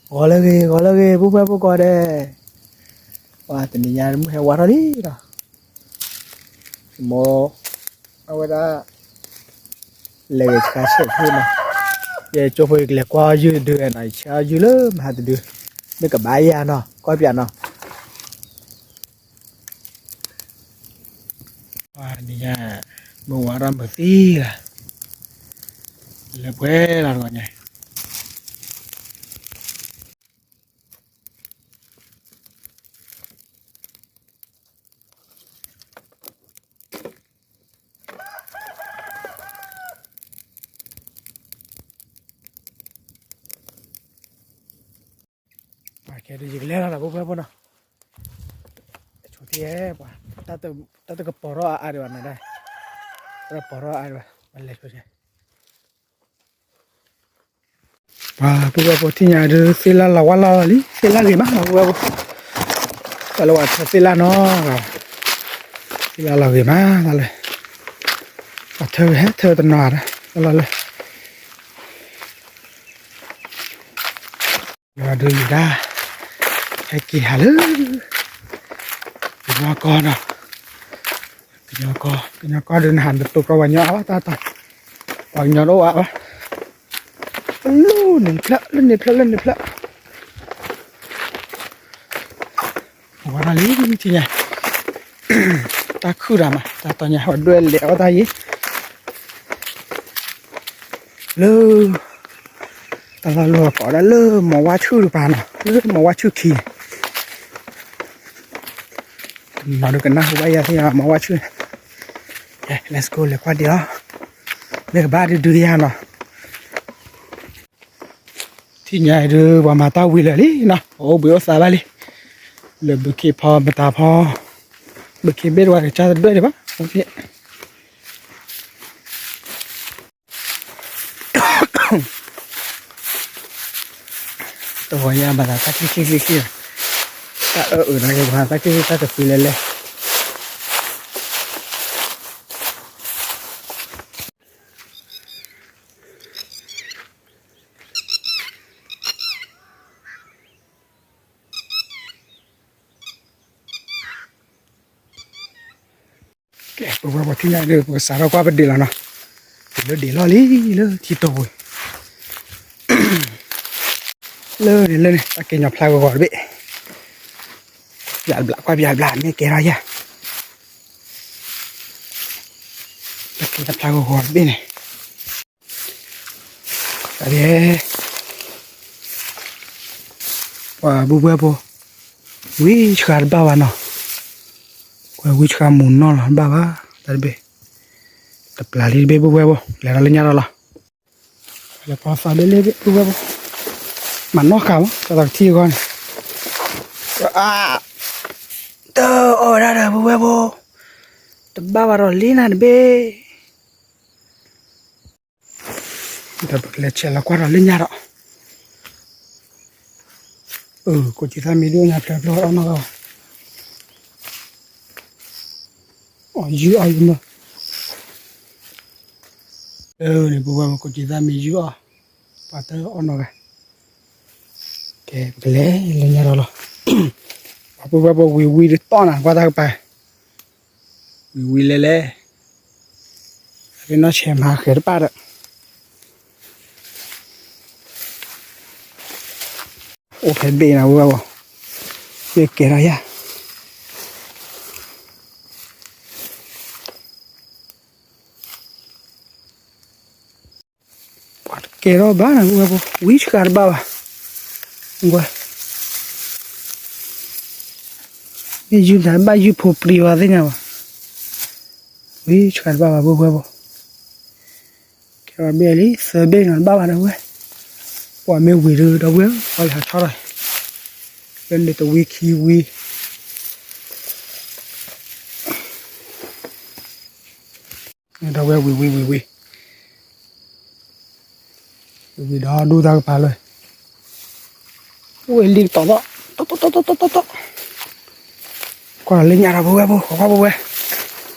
ဂီၤလၢအဂ့ၤ ဂီၤလၢအဂ့ၤ ပုၢ်ဝဲၢ်ဖိကိးဂၤဒဲး, ပှၤတနံၤညါမုၢ်ဟဲဝါထီၣ်လံဒီး, ယမိၢ် အဝဲဒၣ် လဲၤဂဲၤဆှါဆဲးဖုၣ်နီၤ, ယကၠိဖိယကလဲၤကွၢ်အီၣ်ယုၢ်တဒုနီၤ, ယဆဲးအီၣ်ယုၢ်လၢမဟါတဒု, မ့ၢ်ကဘၣ်ယၤနီၤ ကွၢ်ပၠးနီၤ. ပှၤတနံၤညါ မုၢ်ဝါထီၣ်မုၢ်သံလီၤ, လၢပှဲၤလီၤတဂီၤညါ ပှၤကဲဒုး ယကလဲၤလီၤဒီး ပုၢ်ဝဲၢ်ဖိနီၤ, ဆိထံၣ်ပှၤ တၢ်တကပီၤထီၣ်အါအါဒံးဘၣ်နီၤ, တၢ်တကပီၤထီၣ်အါအါဒံးဘၣ် ပလဲၤဆိ ပှၤပုၢ်ဝဲၢ်ဖိ ထံၣ်ညါဒုး သ့ၣ်လၣ်လီၤဝါလီၤလံ, သ့ၣ်လၣ်ဂ့ၤမး ပုၢ်ဝဲၢ်ဖိ, တၢ်လၢပှၤထၢသ့ၣ်လၣ်နီၤ, သ့ၣ်လၣ်လီၤဂ့ၤမး တၢ်လၢ ပှၤထၢဟဲထၢတနီၤ တၢ်လီၤလၢ လီၤဒုးယံၤဒၣ်, ဟဲက့ၤဟးလၢ ကညီကီၢ်နီၤ, ကညီကီၢ် ကညီကီၢ်ဒုး နဟးတတိၤကီးပှၤကညီအါဘၣ် တၢ်တၢ်, ပှၤကညီတအိၣ်အါဘၣ်, လၢန့ၣ်ဖျၢၣ် လၢန့ၣ်ဖျၢၣ် လၢန့ၣ်ဖျၢၣ် ဝဲဒၣ်လံ ထံၣ်ညါ, တၢ်ခုၣ်တၢ်မး တၢ်တီညါ ပှၤဒွဲၣ်လဲၤအီၣ်တၢ်ယံၤ လၢ တၢ်လီၢ်လၢကိးဒၣ်လၢမီၤဝါဆူၣ်တပၤနီၤ, လၢမီၤဝါဆူၣ်ခံန့ၣ်, နီၤဒုးကနၣ်ဟူဘၣ်ယၤသ့ၣ်ညါ မီၤဝါဆူၣ်န့ၣ်, let's go လဲၤကွၢ်ဒံးအီၤ, မ့ၢ်ကဘၣ်ဒုးဒုးယၤနီၤ. ထံၣ်ညါအံၤဒုး ပှၤမၤတၢ်ဝံၤလၢာ်လံနီၤ, ပှၤအိၣ်ဘှံးအိၣ်သါဘၣ်လံ, လၢဘုခ့ဖီမတၤဖီ, ဘုခ့ဘ့ၣ်တဝဲတကစၢ်တဒွဲၣ်ဒံးဘၣ်, တဂီၤညါဘၣ်သးတၢ်ချံချံချံချံ, တၢ်အၢအုးနီၤ ယဘၣ်သးတၢ်ချံချံတၢ်တသံလဲၣ်လဲၣ်. ကဲ ပဝဲပှၤထံၣ်ညါဒုး ပကစးထီၣ်ကွၢ်ပဒ့ၣ်လီၤနီၤ, တုၤလၢဒ့ၣ်လီၢ်လံ လၢထံတီၢ်ပူၤ, လၢန့ၣ်လၢန့ၣ် တၢ်ကဲညီဖျါဂီၤဂီၤတဘ့ၣ်, ပျးတဘျး ကွၢ်ပျးတဘျး မ့ၢ်ကဲထီၣ်ယၤ, တၢ်ကဲညီဖျါဂီၤဂီၤတဘ့ၣ်န့ၣ် တၢ်ဒဲး ပှၤပုၢ်ဝဲၢ်ဖိ, ဝံဆှါတဘၣ်ဘၣ်နီၤ, ကွၢ်ဝံဆှါမူၤနီၢ်လီၤတဘၣ်ဘၣ်, တၢ်တဘ့ၣ်, တပျးလံတဘ့ၣ် ပုၢ်ဝဲၢ်ဖိ လဲၤဒီးလၢညါဒီးလီၤ, လဲၤပီသးဘ့ၣ်လၢဘ့ၣ် ပုၢ်ဝဲၢ်ဖိ, မၤနီၢ်ဃာ်မး တၢ်သးကထံၣ်အဂီၢ်န့ၣ်, အါ, တအီၣ်ဝဲဒၣ်ဒီး ပုၢ်ဝဲၢ်ဖိ, တဘၣ်ဘၣ်ဒီးလံနၤတဘ့ၣ် ဒီးပကလဲၤဆဲးလီၤကွၢ်ဒီးလၢညါဒီး, အၢ ကိးကံသၣ်မံၤဒိၣ်ညါဖျၢၣ်ဖျၢၣ်အီၣ်နီၢ်ဂၤဘၣ်, အီၣ်ယုၢ်အီၣ်ယုၢ်မး, အၢ န့ၣ် ပုၢ်ဝဲၢ်ဖိ ကိးကံသၣ်မံၤယုၢ်အီၣ်, ပှၤတအီၣ်နီၢ်ဂၤ, ကဲ ပကလဲၤလၢညါဒီးလီၤ, ပှၤပုၢ်ဝဲၢ်ဖိ ဝံၤဝံၤတတီၢ်နၤ ကွၢ်တၢ်ကပၤ ဝံၤဝံၤလဲၤလဲၤ, အရ့နီၢ်ဆဲးမၤဃဲၤတပၣ်ဒီး, အိၣ်ဖဲဘ့ၣ်နၤဝဲဘၣ်, မ့ၢ်ကဲထီၣ်ယၤ, ပှၤတကဲထီၣ်ဘၣ်နၤ ပုၢ်ဝဲၢ်ဖိ ဝံဆှါတဘၣ်ဘၣ်, ဝဲ မ့ၢ်ယုၢ်တၢ်ဘၣ် ယုၢ်ဖိပြံဝဲသ့ၣ်ညါဘၣ်, ဝံဆှါတဘၣ်ဘၣ် ပုၢ်ဝဲၢ်ဖိ, ကဲထီၣ်ဘ့ၣ်လံ သၢဘ့ၣ်နီၤ တဘၣ်ဘၣ်ဒီးဝဲ, ပှၤမ့ၢ်ဝံၤဒုးဒီးဝဲ ပှၤလဲၤဟးထီၣ်ထီၣ်, လၢန့ၣ်တဝံခံဝံ ဒီးဝဲဝံၤဝံၤဝံၤဝံၤ, ဝံၤဝံၤဒီးဒူၣ်တၢ်ကပၤလၢ, အိၣ်ဝဲလံကတီၢ်ဒီး, တီတီတီတီတီတီ, ကွၢ်လၢညါဒီးပုၢ်ဝဲၢ်ဖိ ကွၢ်ပုၢ်ဝဲၢ်,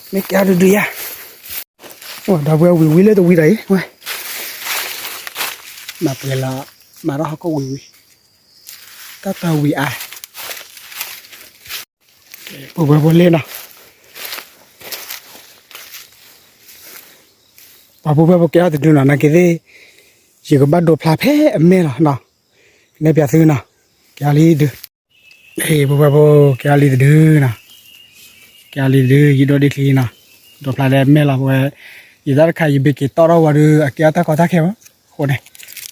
မ့ၢ်ကဲအီၤဒုဒုယၤ, ဒီးပုၢ်ဝဲၢ်ဝံၤဝံၤလၢတဝံဒီးအံၤ, ဝဲ မၤပှဲၤလီၤ, မၤထီၣ်ဟီၣ်ခိၣ်ဝံၤဝံၤ, တၢ်တၢ်ဝံၤအါ, ပုၢ်ဝဲၢ်ဖိလ့ၣ်နီၤ, ပှၤပုၢ်ဝဲၢ်ဖိကဲထီၣ်တဒုနီၤ နာ်က့သ့ၣ်, ယကဘၣ်ဒိးဖျါဖဲအမဲာ်လီၤနီၤ, နဲၣ်ပၠးသုနီၤ, ကဲထီၣ်လံဒု, ပုၢ်ဝဲၢ်ဖိ ကဲထီၣ်လံတဒုနီၤ, ကဲထီၣ်လံတဒု ယဒိၣ်ဒံၣ်ချံနီၤ, ဒိးဖျါလၢအမဲာ်လီၤ ပဝဲ, ယတၢ်တခါယဘ့က့ၤတီၣ်ထီၣ်ဝဲဒီး အကဲထီၣ်တၢ်ကီတၢ်ခဲဘၣ်, အဃိန့ၣ်,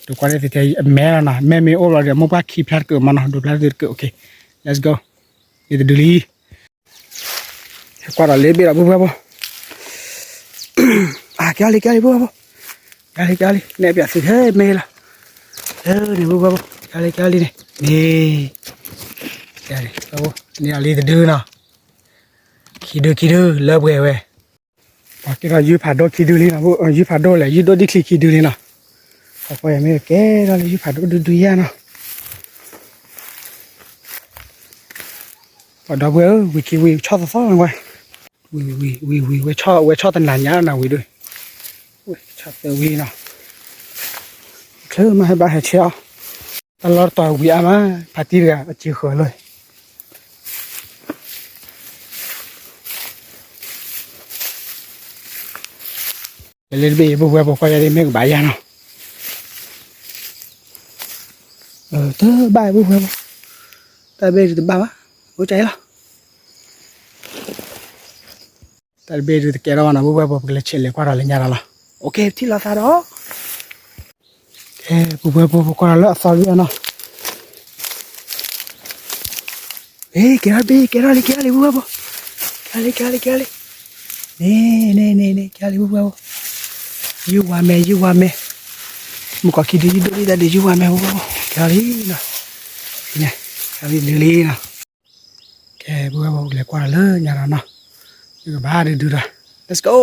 ဒိးကွၢ်လၢသ့ထဲအမဲာ်လီၤနီၤ, မဲာ်မ့ၢ်အိၣ်လီၤဒီး မိၢ်ပှၢ်ခံဖျါတကၢးမနီၤ, ဒိးဖျါလၢသုတကၢး, OK, let's go, လံတဒုလံ ကွၢ်ဒီးလ့ဘ့ၣ်ဒီးပုၢ်ဝဲၢ်ဖိ, ကဲထီၣ်လံ ကဲထီၣ်လံပုၢ်ဝဲၢ်ဖိ, ကဲထီၣ်လံ ကဲထီၣ်လံ နဲၣ်ပၠးသုဟဲမဲာ်လီၤ, လၢန့ၣ်ပုၢ်ဝဲၢ်ဖိ, ကဲထီၣ်လံ ကဲထီၣ်လံန့ၣ်, န့ၣ်, ကဲထီၣ်လံ န့ၣ်အလံတဒုနီၤ, ခံဒုခံဒု လၢပှဲၤဝဲ, ပှၤကဲထီၣ်ယုၢ်ဖးဒိၣ်ခံဒုလံနီၤ, ယုၢ်ဖးဒိၣ်လဲၣ် ယုၢ်ဒိၣ်ဒံၣ်ချံခံဒုလံနီၤ, ပှၤဖီယၤမ့ၢ်ကဲထီၣ်လၢယုၢ်ဖးဒိၣ်ဒုဒုယၤနီၤ ပှၤဒီပုၢ်ဝဲၢ်ဧၢ, ဝံၤခံဝံၤ ဆီၣ်သီသီဝဲ, ဝံၤဝံၤဝံၤဝံၤ ဝဲဆီၣ်တနၤညါနီၤ ဝံၤဒု, ဆီၣ်သၢဝံၤနီၤ, ချၢမးဟဲဘၣ်ဟဲဆဲးအီၤ, တၢ်လီၢ်တတီၤဝံၤအါမး, ဖါတံၢ်တဂၤအစ့ဃၢၤလီၤ လၢလၢတဘ့ၣ်အံၤ ပုၢ်ဝဲၢ်ဖိ ကွၢ်ယၤဒ်မ့ၢ်ကဘၣ်ယၤနီၤ, တဘၣ်ပုၢ်ဝဲၢ်ဖိ, တၢ်တဘ့ၣ်ဒုးတဘၣ်ဘၣ်, အိၣ်ကၢ်အံၤလီၤ, တၢ်တဘ့ၣ်ဒုးတကဲထီၣ်ဘၣ်နီၤ ပုၢ်ဝဲၢ်ဖိ ပကလဲၤဆဲးလဲၤကွၢ်ဒီးလၢညါဒီးလီၤ, OK ပထံၣ်လိာ်သးဒီး ကဲ ပုၢ်ဝဲၢ်ဖိ ပကွၢ်ဒီးလၢအသီတဘ့ၣ်အနီၤ, ကဲထီၣ်တဘ့ၣ် ကဲထီၣ်လံ ကဲထီၣ်လံ ပုၢ်ဝဲၢ်ဖိ, ကဲထီၣ်လံ ကဲထီၣ်လံ ကဲထီၣ်လံ, န့ၣ်န့ၣ်န့ၣ်န့ၣ် ကဲထီၣ်လံ ပုၢ်ဝဲၢ်ဖိ, ယုၢ်ဝါမဲ ယုၢ်ဝါမဲ, မုၢ်ကီၢ်ခံဒု ယုၢ်ဒိၣ်ဒံၣ်တၢ်ဒုး ယုၢ်ဝါမဲ ပုၢ်ဝဲၢ်ဖိ, ကဲထီၣ်လံနီၤ, ကဲထီၣ်လံဒုးလံနီၤ ကဲ ပုၢ်ဝဲၢ်ဖိ ပကလဲၤကွၢ်ဒီးလၢညါဒီးနီၤ, မ့ၢ်ကဘၣ်ဒုးဒုးဒီး let's go,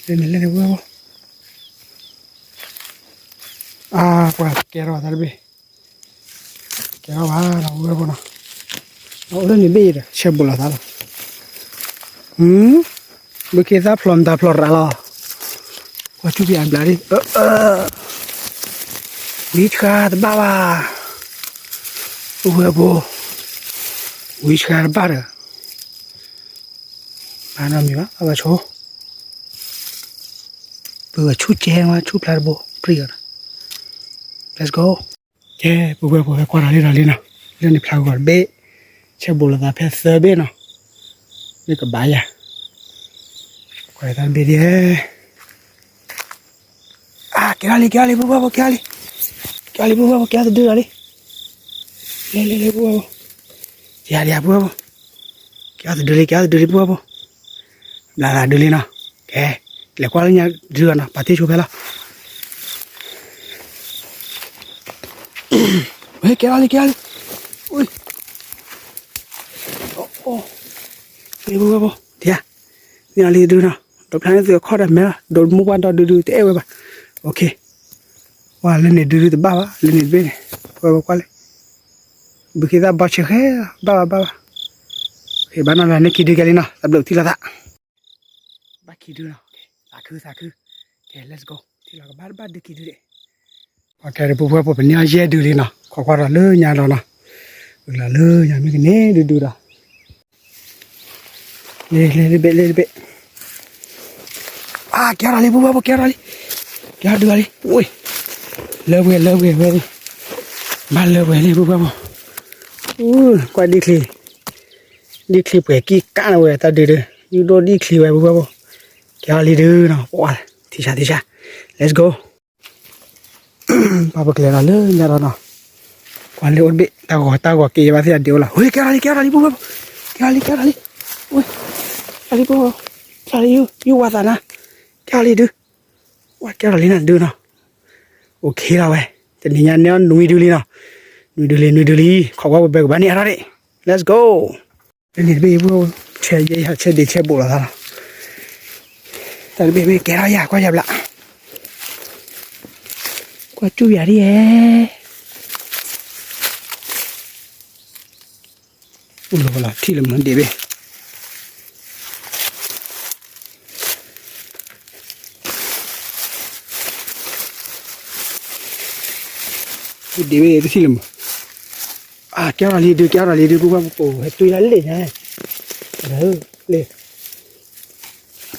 လၢန့ၣ်လၢန့ၣ် ပုၢ်ဝဲၢ်ဖိ, အါ ပှၤကဲထီၣ်တၢ်တဘ့ၣ်, ကဲထီၣ်ဘၣ်ဒီး ပုၢ်ဝဲၢ်ဖိနီၤ, အိၣ်လၢန့ၣ်ဘ့ၣ်ဒီး ဆဲးဘိးလိာ်သးလီၤ, ဘုခ့သၣ်ဖျိးမတၤဖျိးရၤလီၤ, ကွၢ်ဆူၣ်ဖံးအဘျးဒ်, ဝံဆှါတဘၣ်ဘၣ်, ပုၢ်ဝဲၢ်ဖိ, ဝံဆှါတဘၣ်ဒီး ဘၣ်နီတမံၤဘၣ် ဘၣ်ဘၣ်ဆိ, ပှၤဆူၣ်ကဲဝဲ ဆူၣ်ဖျါတဘိ ပြံၣ်အီၤ, let's go, ကဲ ပုၢ်ဝဲၢ်ဖိ ဟဲကွၢ်ဒီးလံဒီးလံနီၤ, လၢန့ၣ်ဖျါဂီၤတဘ့ၣ်, ဆဲးဘိးလိာ်သးဖဲသၢဘ့ၣ်နီၤ, မ့ၢ်ကဘၣ်ယၤ, ကွၢ်တၢ်တဘ့ၣ်ဒ် အါ ကဲထီၣ်လံ ကဲထီၣ်လံ ပုၢ်ဝဲၢ်ဖိ ကဲထီၣ်လံ, ကဲထီၣ်လံ ပုၢ်ဝဲၢ်ဖိ ကဲထီၣ်တဒုဒီးလံ, လံလံလံ ပုၢ်ဝဲၢ်ဖိ, ယၤဒံးယၤ ပုၢ်ဝဲၢ်ဖိ, ကဲထီၣ်တဒုလံ ကဲထီၣ်တဒုလံ ပုၢ်ဝဲၢ်ဖိ, ဘျးသးဒုလံနီၤ, ကဲ လဲၤကွၢ်လၢညါဒုဒီးနီၤ ပာ်တ့ၢ်ဆိဖဲလီၤ, ဝဲကဲထီၣ်လံ ကဲထီၣ်လံ, လံ ပုၢ်ဝဲၢ်ဖိ, ဒ် န့ၢ်အီၤလံတဒုနီၤ, ဒိးဖျါန့ၢ်သုအခီၣ်ဒီးမဲလီၤ, ဒိးမိၢ်ပှၢ်ဒီဒုဒုတအဲၣ်ဝဲဘၣ်, OK, ဝဲလၢန့ၣ်ဒုဒုတဘၣ်ဘၣ် လၢန့ၣ်တဘ့ၣ်န့ၣ်, ဝဲဝဲကွၢ်လၢ, ဘုခ့သၣ်ဘီဆဲးဃဲ, ဘၣ်ဘၣ်ဘၣ်ဘၣ်, ဘၣ်နီၤလၢန့ၣ်ခံဒုကဲလံနီၤ တဘျုးထံၣ်လိာ်သး, ဘၣ်ခံဒုနီၤ, သးခုသးခု, ကဲ let's go, ထံၣ်လိာ်ကဘၣ်တဘၣ်ဒုခံဒုဒံး, ပှၤကဲဒီးပုၢ်ဝဲၢ်ဖိ ပန့ၢ်အီၤယဲၢ်ဒုလံနီၤ, ခိးကွၢ်ဒီးလၢညါဒီးနီၤ, လၢညါမ့ၢ်ကန့ၢ်ဒုဒုဒီး လ့လ့လ့ဘ့ၣ်လ့ဘ့ၣ်, အါ ကဲထီၣ်လံ ပုၢ်ဝဲၢ်ဖိ ကဲထီၣ်လံ, ကဲထီၣ်ဒုးလံ, လၢပှဲၤလၢပှဲၤဝဲလံ, ဘၣ်လၢပှဲၤလံ ပုၢ်ဝဲၢ်ဖိ, ကွၢ်ဒ်ချံ, ဒ်ချံပှဲၤကံၣ်ကၣ်န့ၣ်ဝဲ တၢ်ဒုးဒုး, ယုၢ်ဒိၣ်ဒ်ချံဝဲ ပုၢ်ဝဲၢ်ဖိ, ကဲထီၣ်လံဒုးနီၤ, ပှၤ ထံဆါထံဆါ, let's go, ပှၤပကလဲၤဒီးလၢညါဒီးနီၤ, ကွၢ်လၢအိၣ်တဘ့ၣ် တၢ်ဂီၤတၢ်ဂီၤက့ၤယဘၣ်သ့ၣ်အဒံးအိၣ်လီၤ, ဝဲကဲထီၣ်လံ ကဲထီၣ်လံ ပုၢ်ဝဲၢ်ဖိ, ကဲထီၣ်လံ ကဲထီၣ်လံ, ဝဲ, ကဲထီၣ်လံ ပုၢ်ဝဲၢ်ဖိ, ကဲထီၣ်လံ ယုၢ်ဝါသးနၤ, ကဲထီၣ်လံဒုး, ဝဲကဲထီၣ်လံနၤဒုးနီၤ, OK လီၤဝဲ, တနံၤညါန့ၢ်အီၤနွံဒုလံနီၤ, နွံဒုလံ နွံဒုလံ, ခိးကွၢ်ပဘဲကဘၣ်န့ၢ်အါထီၣ်ဒံး, let's go, လၢန့ၣ်တဘ့ၣ် ပုၢ်ဝဲၢ်ဖိ, ဆဲးယဲယၤ ဆဲးဒ့ဆဲးဘိးလိာ်သးလီၤ, တၢ်တဘ့ၣ်မ့ၢ်ကဲထီၣ်ယၤ ကွၢ်ယၤဘျး, ကွၢ်စူၣ်ယၤဒ်ယဲ အိၣ်လီၤလီၤ ထံၣ်လၢမုၢ်ဒံးဘ့ၣ်, လၢ ဒ့ဝဲတထံၣ်လၢမး, အကဲထီၣ်လံဒုး ကဲထီၣ်လံဒုး ပုၢ်ဝဲၢ်ဖိ ဟဲတွံၢ်လၢလ့ၣ်ညါ, လ့ၣ်,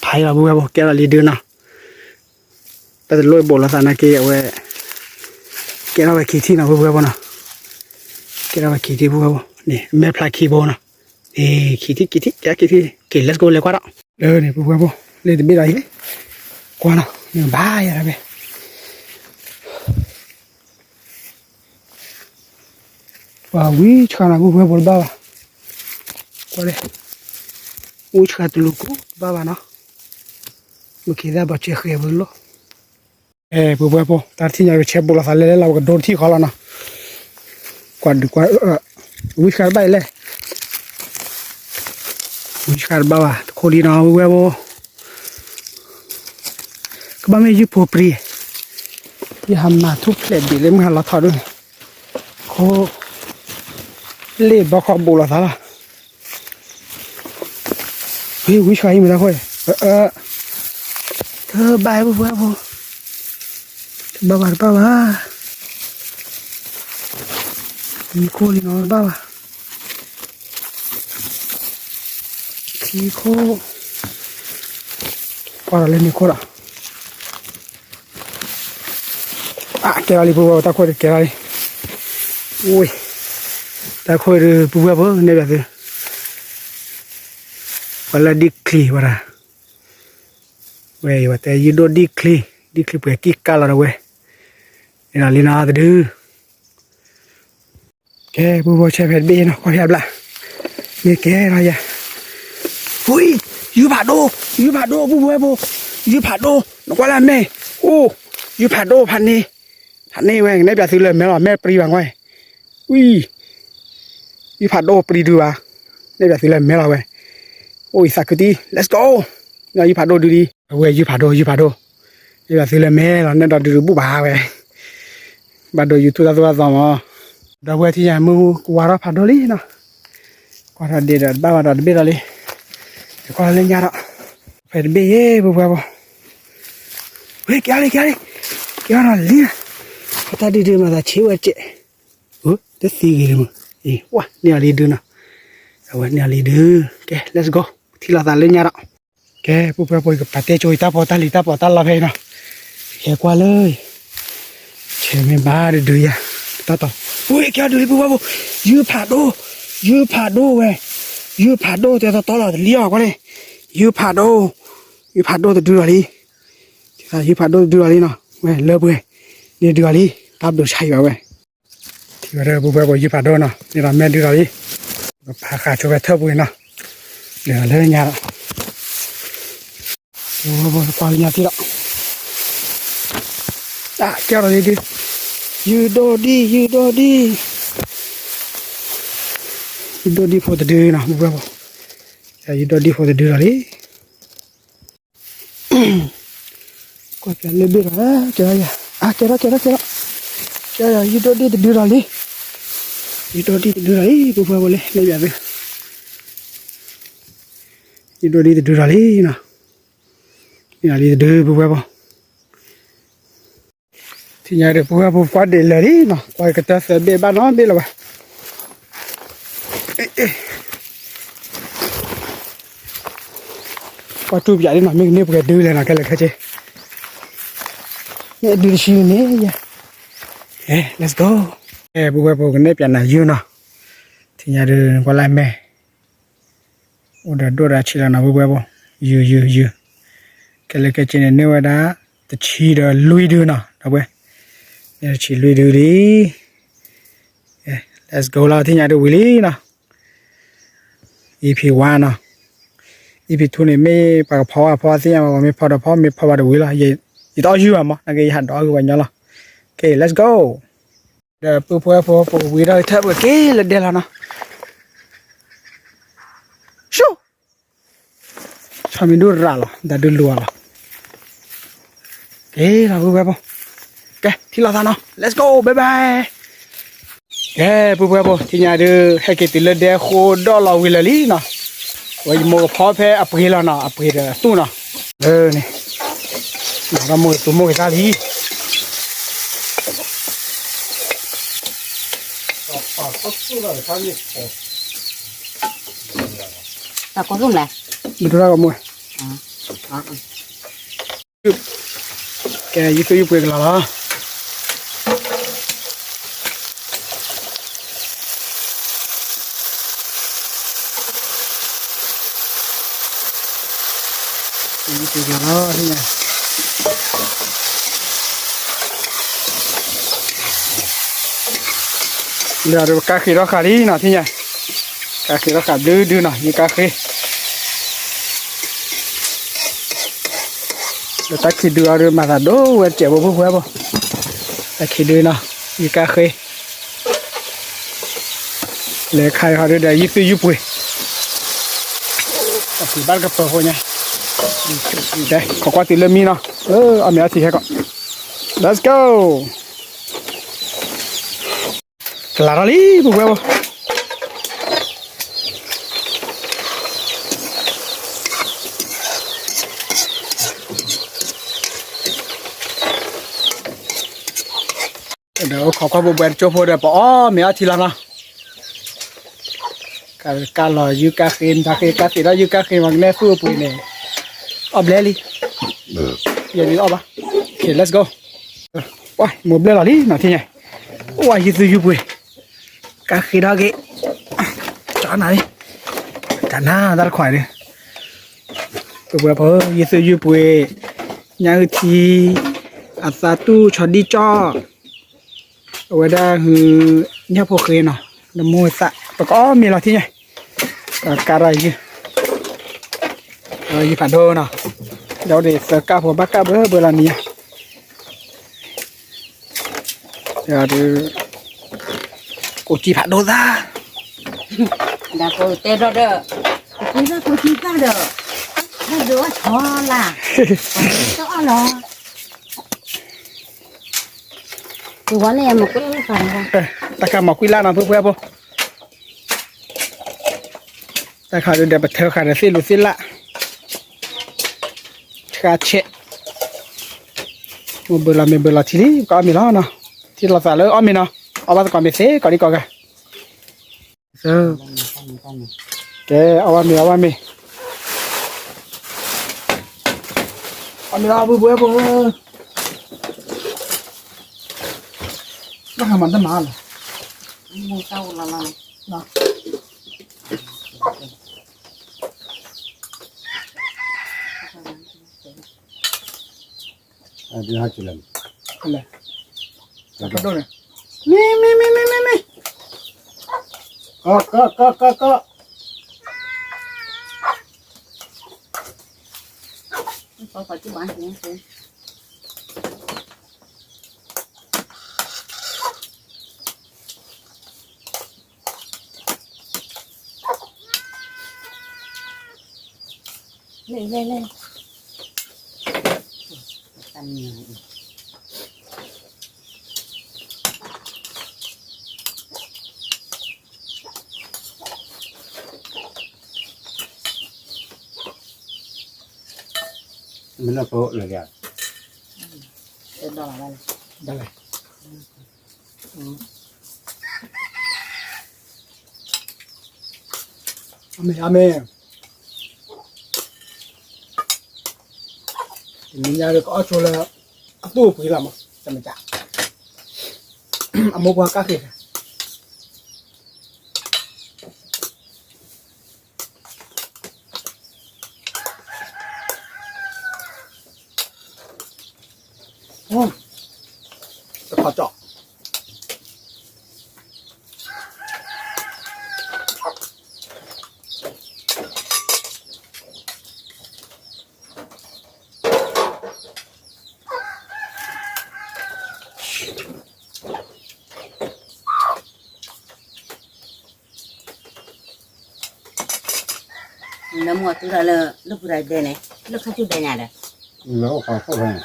ဖးအံၤလီၤ ပုၢ်ဝဲၢ်ဖိ ကဲထီၣ်လံဒုးနီၤ, တၢ်တလိၣ်ဘိးလိာ်သးနာ်က့ အဝဲ ကဲထီၣ်ဝဲခံထံၣ်နီၤ ပုၢ်ဝဲၢ်ဖိနီၤ, ကဲထီၣ်ဝဲခံထံၣ် ပုၢ်ဝဲၢ်ဖိန့ၣ် မဲာ်ဖျါခံဘိနီၤ, ခံထံၣ် ခံထံၣ် ကဲခံထံၣ် ကဲ let's go လဲၤကွၢ်ဒီး လၢန့ၣ် ပုၢ်ဝဲၢ်ဖိ လ့ၣ်တဘ့ၣ်ဒီးအံၤလံ, ကွၢ်နီၤ နဘၣ်ယၤတၢ်ဖဲ ပှၤဝံဆှါနီၤ ပုၢ်ဝဲၢ်ဖိတဘၣ်ဘၣ်, ကွၢ်လဲၣ်, ဝံဆှါတလူၤကိၢ်တဘၣ်ဘၣ်နီၤ, မ့ၢ်က့ၤသးဘၣ်ဆဲးဃဲၤဖိလီၤ, အဲ ပုၢ်ဝဲၢ်ဖိ တၢ်တထံၣ်ညါ ပဆဲးဘိးလိာ်သးလဲၤလဲၤလီၤ ပကဒိတထံၣ်ဃီလီၤနီၤ, ကွၢ်ဒုးကွၢ်, ဝံဆှါတဘၣ်အံၤလဲၣ်, ဝံဆှါတဘၣ်ဘၣ် တခိၣ်လံနီၤ ပုၢ်ဝဲၢ်ဖိ ကဘၣ်မ့ၢ်ယုၢ်ဖိပြံ, ယဟးမၤထူၣ်ဖျဲးဒံးလၢမုၢ်ဟါလီၤထီၣ်ဒိၣ်န့ၣ်, ခိၣ်, လ့ၣ်ဘီခီဘိးလိာ်သးလီၤ, ဝံဆှါအံၤမ့ၢ်တၢ်ခိၣ်, တဘၣ် ပုၢ်ဝဲၢ်ဖိ, တဘၣ်ဘၣ်တဘၣ်ဘၣ်, မံခိၣ်လံနီၤတဘၣ်ဘၣ် ခံခိၣ်, ကွၢ်ဒီးလၢန့ၣ်ခိၣ်ဒီး, အကဲထီၣ်လံ ပုၢ်ဝဲၢ်ဖိ တၢ်ခိၣ်ဒုးကဲထီၣ်လံ, ဝ့ၢ်, တၢ်ခိၣ်ဒုး ပုၢ်ဝဲၢ်ဖိ နဲၣ်ဘၣ်သု, ပှၤလၢဒ်ချံဝဲဒၣ်, ဝဲအံၤဝဲတဲယုၢ်ဒိၣ်ဒ်ချံ, ဒ်ချံပှဲၤကံၢ်ကါလီၤဒီးဝဲ, န့ၣ်ဒီးလံနီၤတဒု ကဲ ပုၢ်ဝဲၢ်ဖိ ဆဲးဖဲတဘ့ၣ်နီၤ ကွၢ်ဖဲအဘျၣ်, မ့ၢ်ကဲထီၣ်ယၤ, ဝံ, ယုၢ်ဖးဒိၣ်, ယုၢ်ဖးဒိၣ် ပုၢ်ဝဲၢ်ဖိ, ယုၢ်ဖးဒိၣ် နကွၢ်လၢအမဲာ်, အိၣ်, ယုၢ်ဖးဒိၣ်ဖးန့ၢ်, ဖးန့ၢ်ဝဲ ကနဲၣ်ပၠးသုလၢမဲာ်လီၤ မဲာ်ပြံဘၣ်ကွၢ်, ဝံ, ယုၢ်ဖးဒိၣ်ပြံဒုးဘၣ်, နဲၣ်ပၠးသုလၢမဲာ်လီၤဝဲ, အိၣ်အံၤသးခုတံၢ် let's go, ယုၢ်ဖးဒိၣ်ဒုးဒံး, အဝဲယုၢ်ဖးဒိၣ် ယုၢ်ဖးဒိၣ်, နဲၣ်ပၠးသုလၢမဲာ်လီၤ နဲၣ်ဒီးဒုးဒုးဘူၣ်ဘၣ်ဝဲ ဘၣ်ဒိ YouTube တၢ်သိၣ်တၢ်သီမး, ဒီပုၢ်ဝဲၢ်ထံၣ်ညါမုၢ်ကဝါထီၣ်ဖးဒိၣ်လံနီၤ, ကွၢ်ထီၣ်ဒံးဒီးတဘၣ်ဘၣ်ဒီးတဘ့ၣ်ဒီးလံ, ကွၢ်လၢညါဒီး, ဖဲတဘ့ၣ်ယဲ ပုၢ်ဝဲၢ်ဖိ, ဝ့ၢ် ကဲလံ ကဲလံ, ကဲထီၣ်လံ, အတၢ်ဒုးဒုးမၤသးဆံးဝဲကဲး, တသံဂ့ၤလံမး, အဝဲန့ၢ်အီၤလံဒုနီၤ, အဝဲန့ၢ်အီၤလံဒု, ကဲ let's go, ထံၣ်လိာ်သးလၢညါဒီး ကဲ ပုၢ်ဝဲၢ်ဖိ ယကပာ်တဲကၠိအံၤတၢ်ပီးတၢ်လံၤတၢ်ပီးတၢ်လီဖဲအံၤနီၤ, ဟဲကွၢ်လၢ, ဆဲးမ့ၢ်ဘၣ်တဒုယၤ, တၢ်တီၤ, ဝ့ၢ် ကဲအီၤဒုးလံ ပုၢ်ဝဲၢ်ဖိ, ယုၢ်ဖးဒိၣ်, ယုၢ်ဖးဒိၣ်ဝဲ, ယုၢ်ဖးဒိၣ်တဲတီတီလီၤတလံအီၤကွၢ်လံ, ယုၢ်ဖးဒိၣ်, ယုၢ်ဖးဒိၣ်တဒုလီၤလံ, ယုၢ်ဖးဒိၣ်တဒုလီၤလံနီၤ, ဝဲလၢပှဲၤ, န့ၣ်ဒုလီၤလံ, တၢ်ဘျုးဆါအံၤဘၣ်ဝဲ ထံၣ်ဝဲဒၣ် ပုၢ်ဝဲၢ်ဖိ ယုၢ်ဖးဒိၣ်နီၤ, န့ၣ်ဒီးမဲာ်ဒုးဒီးလံ, ပဖးဃာ်ဆိဖဲထၢၣ်ပူၤအံၤနီၤ, လဲၤလၢညါဒီး, ပုၢ်ဝဲၢ်ဖိကွၢ်လၢညါထံၣ်ဒီး, အကဲထီၣ်လံဒု, ယုၢ်ဒိၣ်ဒံၣ် ယုၢ်ဒိၣ်ဒံၣ်, ယုၢ်ဒိၣ်ဒံၣ်ဖိတဒုနီၤ ပုၢ်ဝဲၢ်ဖိ, ယုၢ်ဒိၣ်ဒံၣ်ဖိတဒုဒီးလံ ကွၢ်ပၠးလၢဘ့ၣ်ဒီး ကဲထီၣ်ယၤ, အကဲထီၣ် ကဲထီၣ် ကဲထီၣ်, ကဲထီၣ်ယၤ ယုၢ်ဒိၣ်ဒံၣ်တဒုဒီးလံ, ယုၢ်ဒိၣ်ဒံၣ်တဒုဒီးလံ ပုၢ်ဝဲၢ်ဖိလံ လဲၤပၠးသု, ယုၢ်ဒိၣ်ဒံၣ်တဒုဒီးလံနီၤ, ယုၢ်ဒိၣ်ဒံၣ်တဒု ပုၢ်ဝဲၢ်ဖိ ထံၣ်ညါဒီး ပုၢ်ဝဲၢ်ဖိ ကွၢ်ဒံးလၢာ်လံနီၤ, ကွၢ်ကတၢၢ်သၢဘ့ၣ်ဘၣ်နီတဘ့ၣ်လၢၤဘၣ် ကွၢ်တူၢ်ပၠးလံနီၤ, မ့ၢ်ကန့ၢ်ပှဲၤဒုလဲၣ်နီၤ, ခဲလၢာ်ခဲဆ့, မ့ၢ်အဒုတဆံန့ၣ်ယဲ, let's go, ပုၢ်ဝဲၢ်ဖိ ကနဲၣ်ပၠးနၤယုၢ်နီၤ, ထံၣ်ညါဒီး ကွၢ်လၢမဲာ် အိၣ်ဒီးဒိၣ်ဒီးဆံးလီၤနီၤ ပုၢ်ဝဲၢ်ဖိ, ယုၢ်ယုၢ်ယုၢ်, ခဲလၢာ်ခဲဆ့န့ၣ် န့ၢ်ဝဲဒၣ် တဆံဒီးလွံၢ်ဒုနီၤ, ဒီပုၢ်ဝဲၢ်, န့ၣ်တဆံလွံၢ်ဒုလံ, let's go လီၤ ထံၣ်ညါဒီးဝံၤလံနီၤ, EP one နီၤ, EP two န့ၣ် မ့ၢ်ပှၤကဖီဝဲဖီသ့ၣ်ညါဘၣ်, မ့ၢ်ဖီဒီးဖီ မ့ၢ်ဖီဘၣ်ဒီးဝံၤလီၤ, ယတအီၣ်ယုၢ်ဘၣ်မး နာ်က့ယဟးဒီးအီၣ်ဂ့ၤဝဲညီလီၤ, okay let's go ဒီးပုၢ်ဝဲၢ်ဖိ ပကဝံၤဒီးထၢၣ်ပက့ၤလၢဒဲလီၤနီၤ, ဆူၣ်, ဆီမံၤဒုရၤလီၤ တၢ်ဒုးလူၤအီၤလီၤ, ကဲလီၤပုၢ်ဝဲၢ်ဖိ, ကဲထံၣ်လိာ်သးနီၤ let's go bye bye, ကဲပုၢ်ဝဲၢ်ဖိ ထံၣ်ညါဒီး ဟဲက့ၤတုၤလၢဒဲဃိဒီၣ်လီၤဝံၤလၢာ်လံနီၤ, ဝဲယမိၢ်ကဖီဖဲအပှ့ၤလီၤနီၤ, အပှ့ၤဒီးသူၣ်နီၤ, လၢန့ၣ်, ဒီးမိၢ်ကသူမိၢ်ကသၣ်လံ တၢ်ကိၢ်သူၣ်မလဲၣ်, မ့ၢ်တရၢ်ကမိၢ်, ကဲ ယုၢ်သူၣ်ယုၢ်ပှ့ၤကလီလီၤ. ယုၢ်သူၣ်ယုၢ်ပှ့ၤကလီလီၤ, လၢအဒိကါဃ့ထီၣ်ဃာ်လံနီၤ ထံၣ်ညါ, ကါဃ့ထီၣ်ဃာ်ဘျုးဒုနီၤ ယုၢ်ကါဃ့ လၢတၢ်ခံဒုအီၤဒီး မၤသးဒိဝဲစဲးဖိဖိဖိဖိ, တၢ်ခံဒုနီၤ ယုၢ်ကါဃ့, လဲၤခါအီၤဒီး ယုၢ်သူၣ်ယုၢ်ပှ့ၤ, အပှ့ၤဘၣ်တကပၤဖိညါ, ခိးကွၢ်တုၤလၢမံနီၤ, အီၣ်မ့ၤအီထံဟဲကီး, Let's go. ကလၤထီၣ်လံ ပှဲၤပှဲၤဖိ, ဒီးအိၣ်ခိးကွၢ်ပှဲၤပှဲၤတကၠိဖိဒီး ပအီၣ်မ့ၤအီထံလီၤနီၤ, ကလီၤယုၢ်ကါဃ့ မတၤဃ့ ကါသ့ၣ်ဒီးယုၢ်ကါဃ့ မၤကနဲသူၣ်အပှ့ၤန့ၣ်, အီၣ်ဘျဲလံ, ယဲဒ်အီၣ်ဘၣ်, Okay, let's go. ဝါ မိၢ်ဘျဲလီၤလံနီၤ ထံၣ်ညါ, ဝါ ယုၢ်သူၣ်ယုၢ်ပှ့ၤ, ကါဃ့ထီၣ်က့ၤ, ကနၤလံ, ကနၤတၢ်တခွါဒီး, ပှဲၤပှဲၤဖိ ယုၢ်သူၣ်ယုၢ်ပှ့ၤ, ညၣ်အုၣ်ထံ, အသးတူၢ် ဆီဒံၣ်ကၠီၣ်, အဝဲဒၣ်ဟု, ညၣ်ဖိဃ့နီၤ, လၢမိၢ်သး ပကအီၣ်မ့ၤလီၤ ထံၣ်ညါ, ကါထီၣ်ယုၢ်, ယုၢ်ဖးဒိၣ်နီၤ, ဒီးသၢကၢ်ဖိဘၣ်ကၢ်ဘၢဘၢလီၤနံၤညါ ဒီး, ကိးကံဖးဒိၣ်သၣ်, ဒီးကိးတဲဒီးဒီး, ကိးကံသၣ်ကိးကံသၣ်ဒီး, ဘၣ်ဒိအဆီလၢ်, တအီၣ်လီၤ, ပဝဲန့ၣ်မၤကွံာ်လၢ်, တၢ်ခါမၤကွံာ်လၢ်နီၤ ဖုဖုအဖိ တၢ်ခါဒီးပထၢဃာ်ဒီးသ့ၣ်လိၤသ့ၣ်လၢ်, ဆှါဆဲး, မိၢ်ဘၢလီၤမ့ၤဘၢလီၤထံလံ ပကအီၣ်မ့ၤလီၤနီၤ, ထံၣ်လိာ်သးလၢအီၣ်မ့ၤနီၤ, အီၣ်ဘၣ်သကိးမ့ၤသ့ကိးဒံကိးဂၤ, ကဲ အီၣ်ဘၣ်မ့ၤ အီၣ်ဘၣ်မ့ၤ, အီၣ်မ့ၤလီၤ ပုၢ်ပုၢ်ဝဲၢ်ဖိ, ဘၣ်ဃးမၤတမၤလီၤ, မ့ၢ်တၢ်အိၣ်လီၤလီၤန့ၣ် ဒ်ဟဲက့ၤလၢ, လဲၣ်, ကဒိၣ်န့ၣ်, မ့ၢ်မ့ၢ်မ့ၢ်မ့ၢ်မ့ၢ်မ့ၢ်, ကီကီကီကီကီ, လဲၣ်လဲၣ်လဲၣ်, မ့ၢ်လၢဖိလၢာ်လံ, ဒၣ်လဲၣ်, ဒၣ်လဲၣ်, အမ့ၢ်အမ့ၢ်, တနံၤညါဒီးကအီၣ်ဆိလၢ, အသူၣ်အပှ့ၤလီၤမး တမ့ၢ်တၢ်, အမိၢ်ပှၢ်ကၢ်ဃ့ၢ် တခီကၠီၣ်, နမိၢ်တုၤလၢလၢပူၤတၢ်ဒဲးန့ၣ် လၢခါဆူဒဲးညါဒီး, လၢအိၣ်ခါခိၣ်ဖဲန့ၣ်,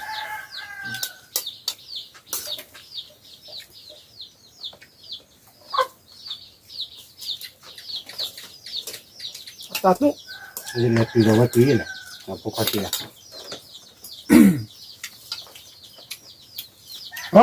အသးသူၣ်, လဲၤတုၤဒီးဝဲတုၤယဲလဲၣ်, ဖိခွါတံၢ်လၢ, အ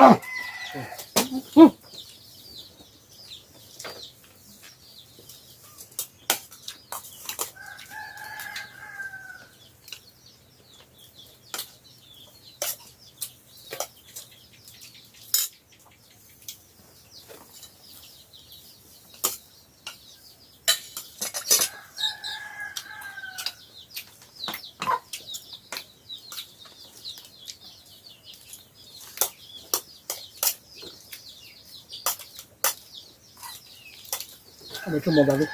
အမ့ၢ်ဆိကမိၣ်ဘၣ်လံ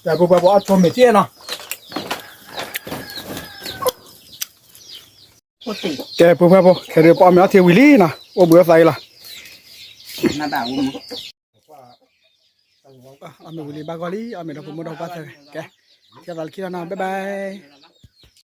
ကဲ ပုၢ်ဖိဝဲၢ်ဖိ အီၣ်ဆိမ့ၤထံနီၤ ကဲ ပုၢ်ဖိဝဲၢ်ဖိ ခဲဒုးပအီၣ်မ့ၤအီထံဝံၤလံနီၤ အိၣ်ဘှံးအိၣ်သးအံၤလီၤ အီၣ်မ့ၤဝံၤလံ ဘၣ်ဂီၢ်လံ အီၣ်မ့ၤဒီးဖိမုၣ်ဒီးဖိခွါသၢဂၤ ကဲ ထံၣ်သးလၢခံလီၤနီၤ bye bye